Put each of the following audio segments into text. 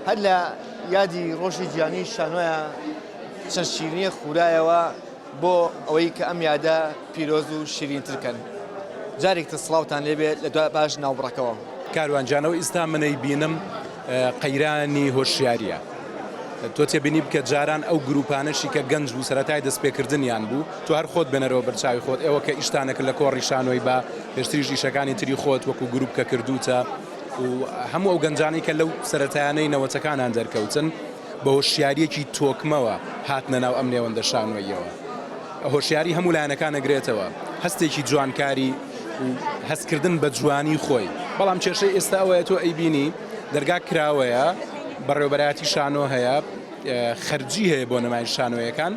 هەر لە یادی ڕۆژی جیهانی شانۆیە چەند شیرینیە خورایەوە بۆ ئەوەی کە ئەم یادە پیرۆز و شیرینتر کەن. جارێک تر سڵاوتان لێبێ لە دوا پاش ناوبڕەکەوە. کاروان جان ئەوەی ئیستا من ئەیبینم قەیرانی هۆشیاریە تۆ تێبینی بکە جاران ئەو گروپانەشی کە گەنج بوو سەرەتای دەستپێکردنیان بوو تۆ هەر خۆت بێنەرەوە بەرچاوی خۆت ئێوە کە ئیشتانە کرد لە کۆڕی شانۆی با پێشتریش ئیشەکانی تری خۆت وەکو گروپ کە کردوتە و هەموو ئەو گەنجانەی کە لەو سەرەتایانەی نەوەتەکانان دەرکەوتن بە هۆشیاریەکی تۆکمەوە هاتنە ناو ئەم نێوەندە شانۆییەوە. هۆشیاری هەموو لایەنەکان ئەگرێتەوە، هەستێکی جوانکاری و هەستکردن بە جوانی خۆی، بەڵام کێشەی ئێستا ئەوەیە تۆ ئەیبینی دەرگا کراوەیە، بەڕێوەبەرایەتی شانۆ هەیە، خەرجی هەیە بۆ نمایش شانۆیەکان،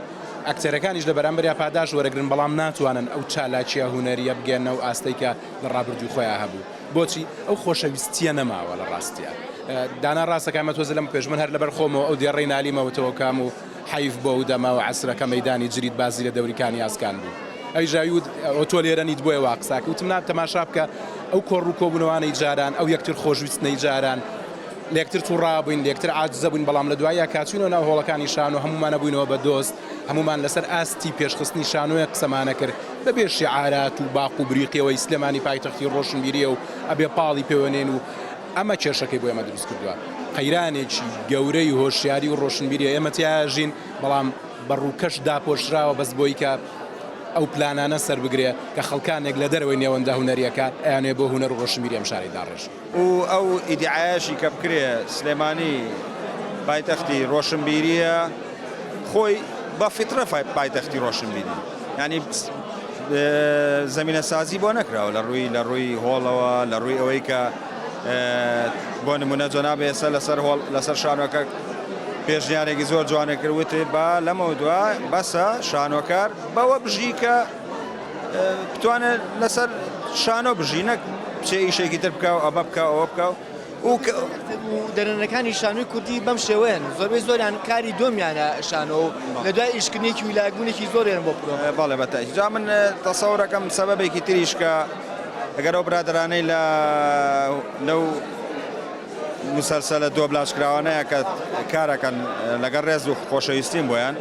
ئەکتەرەکانیش لە بەرامبەریا پاداشت وەرەگرن، بەڵام ناتوانن ئەو چالاکیە هونەریە بگەنە ئەو ئاستەی کە لە ڕابردووی خۆیان هەبوو. بۆچی؟ ئەو خۆشەویستیە نەماوە لە ڕاستیا. دانا ڕاستەکا مە تۆزێ لەم پێش من هەر لەبەر خۆمەوە ئەو دێڕەی نالیمەوتەوە کام و حەیف بۆ و دەمە و عەسرەکە مەیدانی جرید بازی لە دەوری کانی ئاسکان بوو. ئەویش ئەوی وت ئەوە تۆ لێرە نیت بۆیە وا قسە ئەکەی. وتم نا تەماشا بکە ئەو کۆڕ و کۆبوونەوانەی جاران، ئەو یەکتر خۆشویستنەی جاران، لە یەکتر تووڕە بووین، لە یەکتر عاجزە بووین، بەڵام لە دواییا کە چووینەوە ناو هۆڵەکانی شانۆ هەموومان ئەبووینەوە بە دۆست، هەموومان لەسەر ئاستی پێشخستنی شانۆیەک قسەمان ئەکرد بەبێ شیعارات و باق و بریقیەوەی سلێمانی پایتەختی ڕۆشنبیرییە و ئەبێ پاڵی پێوەنێین و ئەمە کێشەکەی بۆ ئێمە دروست کردووە. قەیرانێکی گەورەی هۆشیاری و ڕۆشنبیریە ئێمە تیایا ژین، بەڵام بە ڕووکەش داپۆشراوە بەس بۆی کە ئەو پلانانە سەربگرێ کە خەڵکانێک لە دەرەوەی نێوەندە هونەرییەکە ئەیانەوێ بۆ هونەر و ڕۆشنبیری ئەم شارەی داڕێژن. و ئەو ئیدیعایەشی کە بکرێ سلێمانی پایتەختی ڕۆشنبیرییە خۆی بە فیترە پایتەختی ڕۆشنبیری یانی زەمینەسازی بۆ نەکراوە لە ڕووی لە ڕووی هۆڵەوە لە ڕووی ئەوەی کە بۆ نمونە جەناب ئێستا لەسەر هۆڵ لەسەر شانۆکە پێشنیارێکی زۆر جوانە کرد وتی با لەمە دوا بەسە شانۆکار بەوە بژی کە بتوانێت لەسەر شانۆ بژی نەک بچێ ئیشێکی تر بکە و ئەمە بکە ئەوە بکە و و دەرهێنەرەکانی شانۆی کوردی بەم شێوەیەن زۆربەی زۆریان کاری دۆمیانە شانۆ و لە دوای ئیشکردنێکی ویلاکبوونێکی زۆریان بۆ پرۆ بەڵێ بە تەئکید جا من تەسەورەکەم سەبەبێکی تریش کە ئەگەر ئەو برادەرانەی لە لەو مسەلسەلە دۆبلاژکراوانەیە کە کارەکەن لەگەڵ ڕێز و خۆشەویستیم بۆیان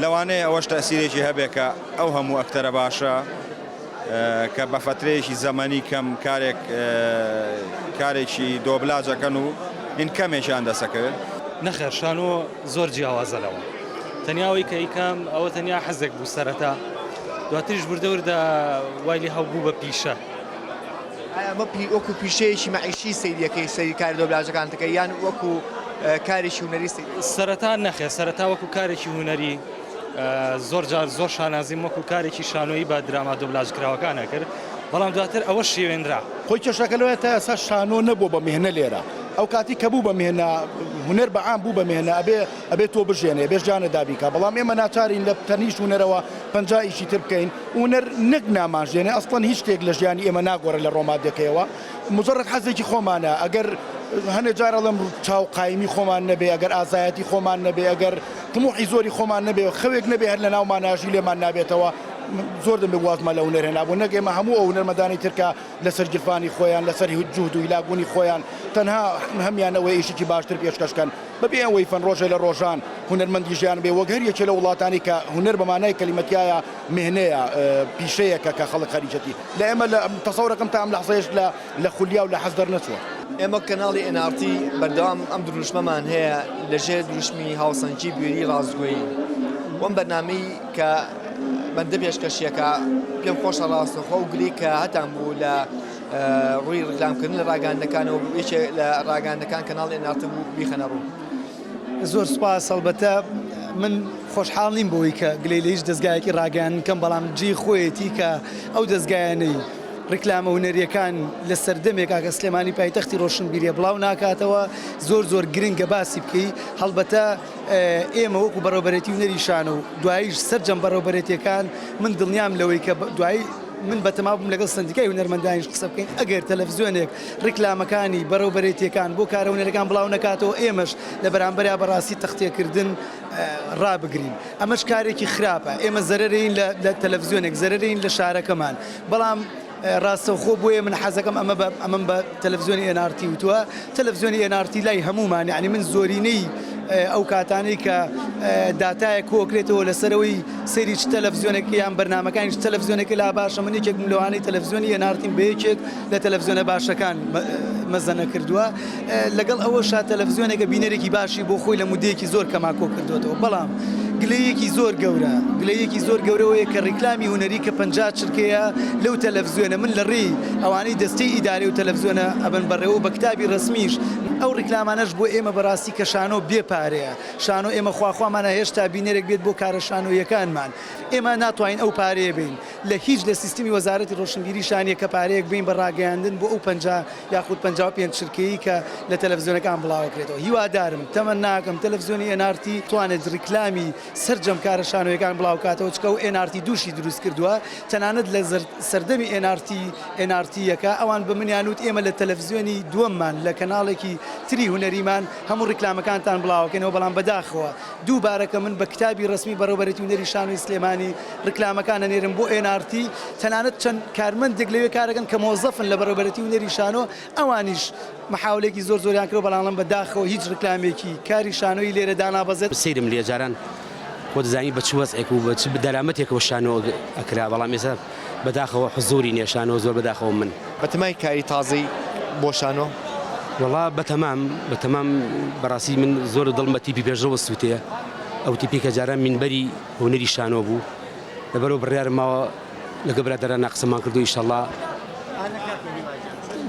لەوانەیە ئەوەش تەئسیرێکی هەبێ کە ئەو هەموو ئەکتەرە باشە کە بە فەترەیەکی زەمەنی کەم کارێک کارێکی دۆبلاج ئەکەن و ئینکەمێکیان دەسەکەوێت. نەخێر شانۆ زۆر جیاوازە لەوە تەنیا ئەوەی کە ئەیکەم ئەوە تەنیا حەزێک بوو سەرەتا دواتریش وردە وردە وای لێ هەبوو بە پیشە. ئایا ئەمە وەکو پیشەیەکی مەعیشی سەیری ئەکەی سەیری کاری دۆبلاجەکان دەکەی یان وەکو کارێکی هونەری سەیری دەکەی؟ سەرەتا نەخێر سەرەتا وەکو کارێکی هونەری زۆر جار زۆر شانازیم وەکو کارێکی شانۆیی بە دراما دۆبلاج کراوەکان ئەکرد بەڵام دواتر ئەوە شێوێنرا. خۆی کێشەکە لەوەیە تا ئێستا شانۆ نەبووە بە میهنە لێرە ئەو کاتی کە بوو بە میهنە هونەر بە عام بوو بە میهنە ئەبێ ئەبێ تۆ بژێنێ ئەبێ ژیانت دابین کا بەڵام ئێمە ناچارین لە تەنیشت هونەرەوە 50 ئیشی تر بکەین هونەر نەک نامانژێنێ ئەسڵەن هیچ شتێک لە ژیانی ئێمە ناگۆڕێ لە ڕۆمادەکەیەوە مجرد حەزێکی خۆمانە ئەگەر هەنێ جار ئەڵێم چاو قایمی خۆمان نەبێ ئەگەر ئازایەتی خۆمان نەبێ ئەگەر تموحی زۆری خۆمان نەبێ و خەوێک نەبێ هەر لە ناومانا ژی لێمان نابێتەوە زۆر دەمێک وازمان لە هونەر هێنابوو نەک ئێمە هەموو ئەو هونەرمەندانی تر کە لەسەر گیرفانی خۆیان لەسەر جوهد و هیلاکبوونی خۆیان تەنها هەمیان ئەوەیە ئیشێکی باشتر پێشکەش کەن بەبێ ئەوەی فەن ڕۆژێ لە ڕۆژان هونەرمەندی ژیان بێ وەک هەر یەکێ لە وڵاتانی کە هونەر بە مانای کەلیمە تیایا مهنەیە پیشەیەکە کە خەڵک خەریکەتی لە ئێمە لە تەسەورەکەم تا ئەم لەحزەیەش لە لە خولیا و لە حەز دەرنەچووە. ئێمە کەناڵی ئێن ئاڕ تی بەردەوام ئەم دروشمەمان هەیە لە ژێر دروشمی هاوسەنگی بوێری ڕاستگۆیی و ئەم بەرنامەی کە بەندە پێشکەشیەکە پێم خۆشە ڕاستەخۆ ئەو گلەی کە هەتان بوو لە ڕووی ڕیکلامکردن لە ڕاگەیاندنەکانەوە بوو یەکێ لە ڕاگەیاندنەکان کەناڵی ئێن ئاڕ تی بوو بیخەنە ڕوو. زۆر سوپاس هەڵبەتە من خۆشحاڵ نیم بەوەی کە گلەی لە هیچ دەزگایەکی ڕاگەیاندن کەم بەڵام جێی خۆیەتی کە ئەو دەزگایانەی ڕیکلامە هونەریەکان لە سەردەمێکا کە سلێمانی پایتەختی ڕۆشنبیریە بڵاو ناکاتەوە زۆر زۆر گرنگە باسی بکەی هەڵبەتە ئێمە وەکو بەڕێوبەرێتی هونەری شانۆ و دواییش سەرجەم بەڕێوبەرێتیەکان من دڵنیام لەوەی کە دوایی من بەتەما بووم لەگەڵ سەندیکای هونەرمەندانیش قسە بکەین ئەگەر تەلەفزیۆنێک ڕیکلامەکانی بەڕێوبەرێتیەکان بۆ کارە هونەرەکان بڵاو نەکاتەوە ئێمەش لە بەرامبەریا بەڕاستی تەختێکردن ڕابگرین ئەمەش کارێکی خراپە ئێمە زەرەرین لە تەلەفزیۆنێک زەرەرین لە شارەکەمان بەڵام. ڕاستەوخۆ بۆیە من حەزەکەم ئەمە بە ئەمەم بە تەلەفزیۆنی ئێن ئاڕ تی وتووە تەلەفزیۆنی ئێن ئاڕ تی لای هەموومان یعنی من زۆرینەی ئەو کاتانەی کە داتایەک کۆکرێتەوە لەسەرەوەی سەیری چ تەلەفزیۆنێک یان بەرنامەکانی چ تەلەفزیۆنێک لا باشە من یەکێک بووم لەوانەی تەلەفزیۆنی ئێن ئاڕ تیم بە یەکێک لە تەلەفزیۆنە باشەکان مەزەنە کردووە لەگەڵ ئەوەشا تەلەفزیۆنێکە بینەرێکی باشی بۆ خۆی لە مودەیەکی زۆر کەما کۆ کردوێتەوە بەڵام گلەیەکی زۆر گەورە گلەیەکی زۆر گەورەوەیە کە ڕیکلامی هونەری کە 50 چرکەیە لەو تەلەفزیۆنە من لە ڕێی ئەوانەی دەستەی ئیدارەی و تەلەفزیۆنە ئەبن بەڕێوە بە کتابی ڕەسمیش ئەو ڕیکلامانەش بۆ ئێمە بەڕاستی کە شانۆ بێ پارەیە شانۆ ئێمە خواخوامانە هێشتا بینەرێک بێت بۆ کارە شانۆییەکانمان ئێمە ناتوانین ئەو پارەیە بین لە هیچ لە سیستمی وەزارەتی ڕۆشنبیریشا نیە کە پارەیەک بین بە ڕاگەیاندن بۆ ئەو 50 یاخود 55 چرکەیی کە لە تەلەفزیۆنەکان بڵاوەکرێتەوە هیوادارم تەمەناکەم تەلەفزیۆنی ئێن ئاڕ تی توانێت ڕیکلامی سەرجەم کارە شانۆیەکان بڵاوکاتەوە چکە ئەو ئێن ئاڕ تی دووشی دروست کردووە تەنانەت لە سەردەمی ئێن ئاڕ تی ئێن ئاڕ تی یەکە ئەوان بە منیان وت ئێمە لە تەلەفزیۆنی دووەممان لە کەناڵێکی تری هونەریمان هەموو ڕیکلامەکانتان بڵاوەکەینەوە بەڵام بەداخەوە دووبارە کە من بە کتابی ڕەسمی بەڕێوبەرێتی هونەری شانۆی سلێمانی ڕیکلامەکان ئەنێرم بۆ ئێن ئاڕ تی تەنانەت چەند کارمەندێک لەوێ کارەکەن کە مۆزەفن لە بەڕێوبەرێتی هونەری شانۆ ئەوانیش محاولەیەکی زۆر زۆریان کردوە بەڵام بە داخەوە هیچ ڕیکلامێکی کاری شانۆیی لێرە دانابەزێت. سەیرم لێ جاران خۆت دەزانی بە چ وەزعێک و بە چ دەرامەتێکەوە شانۆ ئەکرا بەڵام ئێستا بەداخەوە حزوری نیە شانۆ زۆر بەداخەوە من. بەتەمای کاری تازەی بۆ شانۆ؟ وەڵا بەتەمام بەتەمام بەڕاستی من زۆر دڵم بە تیپی پێشڕەوە سووتێ ئەو تیپی کە جاران مینبەری هونەری شانۆ بوو لەبەرەوە بڕیارم ماوە لەگە برادەرانە قسەمان کردو ئیشەڵا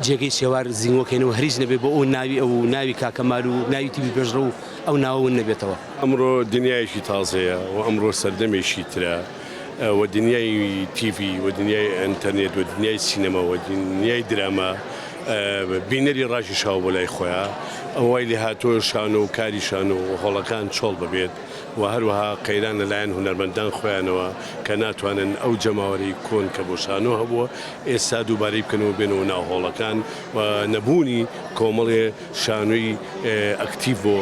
جێگەی چێوار زینگۆکەینەوە هەریچ نەبێ بۆ ئەو ناوی ئەو ناوی کاکەمال و ناوی تیپی پێشڕەو ئەو ناوە ون نەبێتەوە. ئەمڕۆ دنیایەکی تازەیە و ئەمڕۆ سەردەمێکی ترە و دنیای تیڤی و دنیای ئەنتەرنێت و دنیای سینەما و دنیای دراما بینەری ڕاکیشاوە بۆ لای خۆیان ئەوە وای لێهاتووە شانۆ و کاری شانۆ و هۆڵەکان چۆڵ ببێت و هەروەها قەیران لە لایەن هونەرمەندان خۆیانەوە کە ناتوانن ئەو جەماوەرەی کۆن کە بۆ شانۆ هەبووە ئێستا دووبارەی بکەنەوە بێنەوە ناو هۆڵەکان و نەبوونی کۆمەڵێ شانۆی ئەکتیڤ بۆ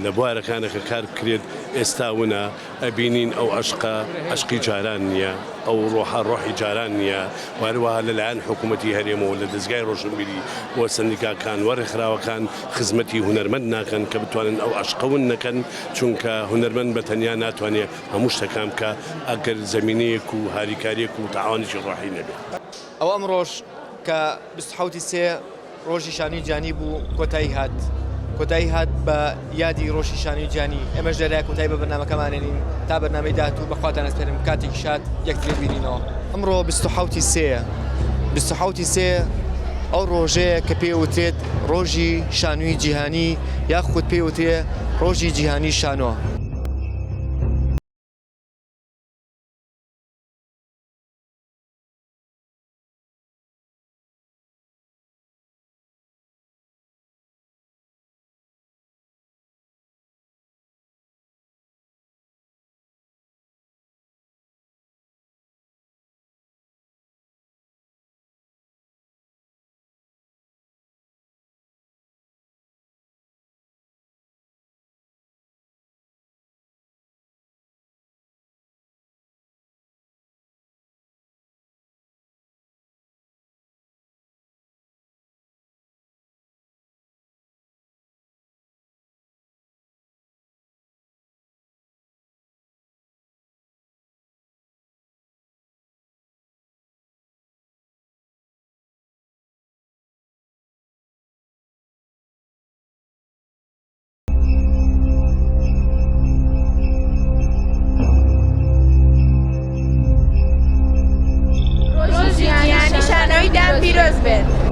لە بوارەکانە کە کار بکرێت ئێستا ونە ئەبینین ئەو عەشقە عەشقی جاران نییە ئەو ڕۆحە ڕۆحی جاران نییە و هەروەها لەلایەن حکوومەتی هەرێمەوە لە دەزگای ڕۆشنبیری و سەندیکاکان و ڕێکخراوەکان خزمەتی هونەرمەند ناکەن کە بتوانن ئەو عەشقە ون نەکەن چونکە هونەرمەند بە تەنیا ناتوانێ هەموو شتەکان بکا ئەگەر زەمینەیەک و هاریکاریەک و تەعاونێکی ڕۆحی نەبێ. ئەوە ئەمڕۆش کە 27 ی سێ ڕۆژی شانۆی جیهانی بوو کۆتایی هات کۆتایی هات بە یادی ڕۆژی شانۆی جیهانی ئێمەش لێرە کۆتایی بە بەرنامەکەمان ئێنین تا بەرنامەی داهاتوو بە خواتان ئەسپێرم کاتێکی شاد یەکتری بینینەوە. ئەمڕۆ 27 ی سێیە 27 ی سێ ئەو ڕۆژەیە کە پێی وترێت ڕۆژی شانۆی جیهانی یاخود پێی وترێ ڕۆژی جیهانی شانۆ. ڕۆژی جیهانی شانۆییتان پیرۆز بێت.